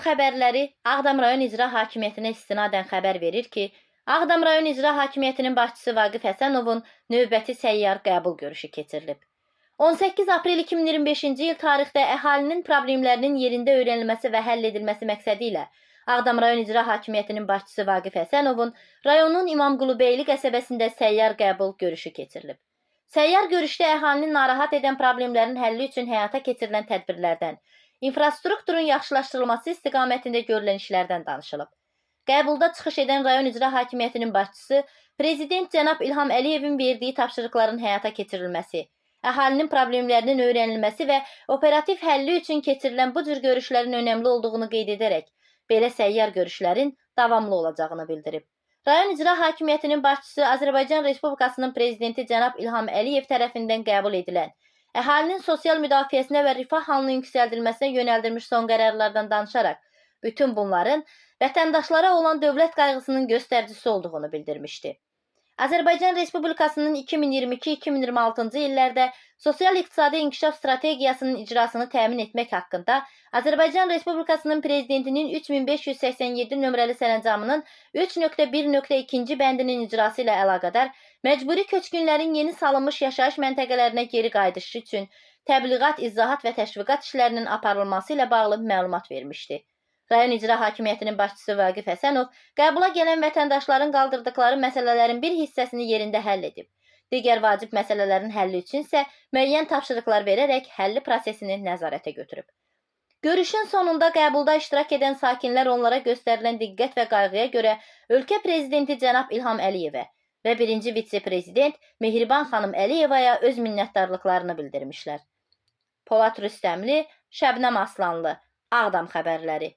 xəbərləri Ağdam rayon İcra Hakimiyyətinə istinadən xəbər verir ki, Ağdam rayon İcra Hakimiyyətinin başçısı Vaqif Həsənovun növbəti səyyar qəbul görüşü keçirilib. 18 aprel 2025-ci il tarixdə əhalinin problemlərinin yerində öyrənilməsi və həll edilməsi məqsədi ilə Ağdam rayon İcra Hakimiyyətinin başçısı Vaqif Həsənovun rayonun İmamqulubəyli qəsəbəsində səyyar qəbul görüşü keçirilib. Səyyar görüşdə əhalini narahat edən problemlərin həlli üçün həyata keçirilən tədbirlərdən, infrastrukturun yaxşılaşdırılması istiqamətində görülən işlərdən danışılıb. Qəbulda çıxış edən rayon icra hakimiyyətinin başçısı Prezident cənab İlham Əliyevin verdiyi tapşırıqların həyata keçirilməsi, əhalinin problemlərinin öyrənilməsi və operativ həlli üçün keçirilən bu cür görüşlərin önəmli olduğunu qeyd edərək, belə səyyar görüşlərin davamlı olacağını bildirib. Rayon icra hakimiyyətinin başçısı Azərbaycan Respublikasının prezidenti cənab İlham Əliyev tərəfindən qəbul edilən əhalinin sosial müdafiəsinə və rifah halının yüksəldilməsinə yönəldilmiş son qərarlardan danışaraq, bütün bunların vətəndaşlara olan dövlət qayğısının göstəricisi olduğunu bildirmişdi. Azərbaycan Respublikasının 2022-2026-cı illərdə sosial-iqtisadi inkişaf strategiyasının icrasını təmin etmək haqqında Azərbaycan Respublikasının Prezidentinin 3587 nömrəli sərəncamının 3.1.2-ci bəndinin icrası ilə əlaqədar məcburi köçkünlərin yeni salınmış yaşayış məntəqələrinə geri qayıdışı üçün təbliğat, izahat və təşviqat işlərinin aparılması ilə bağlı məlumat vermişdi. Rayon İcra Hakimiyyətinin başçısı Vaqif Həsənov qəbula gələn vətəndaşların qaldırdıqları məsələlərin bir hissəsini yerində həll edib. Digər vacib məsələlərin həlli üçün isə müəyyən tapşırıqlar verərək həlli prosesini nəzarətə götürüb. Görüşün sonunda qəbulda iştirak edən sakinlər onlara göstərilən diqqət və qayğıya görə ölkə prezidenti cənab İlham Əliyevə və birinci vitse-prezident Mehriban xanım Əliyevaya öz minnətdarlıqlarını bildirmişlər. Polad Rüstəmli, Şəbnəm Aslanlı, Ağdam xəbərləri.